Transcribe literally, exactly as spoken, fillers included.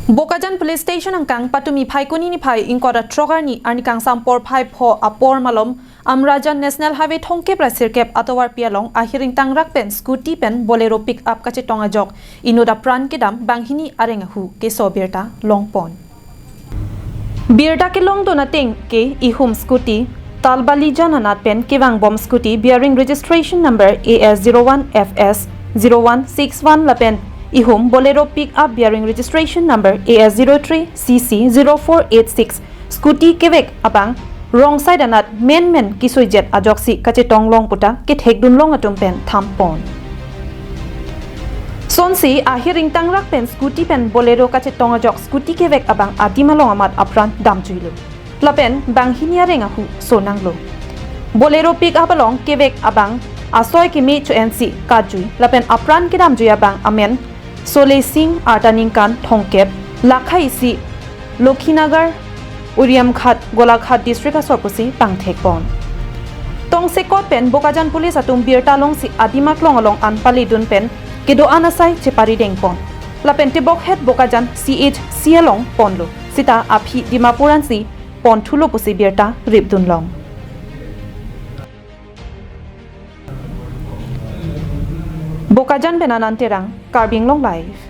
Bokajan Police Station angkang patumi Phaikuni niphai ingkoi ra throk arni arni kangsam porphai pho apor malom Amrajan National Highway thomkep ra sirkep atovarpi along ahir ingtangrak pen scooty pen Bolero pickup kachetong ajok inut apran kedam banghini areng ahu keso birta longpon. Birta kelongdun ateng ke ihum scooty Talbalijan anat pen kevangbom scooty bearing registration number A S zero one F S zero one six one lapen ihum Bolero pickup bearing registration number A S zero three C C zero four eight six scooty kevek abang wrong side anat menmen kesoijet ajoksi kachetong long puta kethekdun long atum pen thampon. Sonsi ahir ingtangrak pen scooty pen Bolero kachetong ajok scooty kevek abang adim along amat apran damjuilo. Lapen banghini areng ahu sonanglo. Bolero pickup along kevek abang asoi keme cho-ensi kajui lapen apran kedamjui abang amen Sole Singh, arta ningkan thomkep, lakha isi, Lokhinagar, Uriamghat, Golaghat district asor pusi pangthekpon. Tongsekot pen Bokajan Police atum birta longsi adim aklong along an paledun pen kedo-an asai cheparidengpon. Lapen tebokhet Bokajan C H C along ponlo. Sita aphi Dimapur ansi ponthulo pusi birta ripdun long. Bokajan pen Anand Terang, Karbi Anglong Live.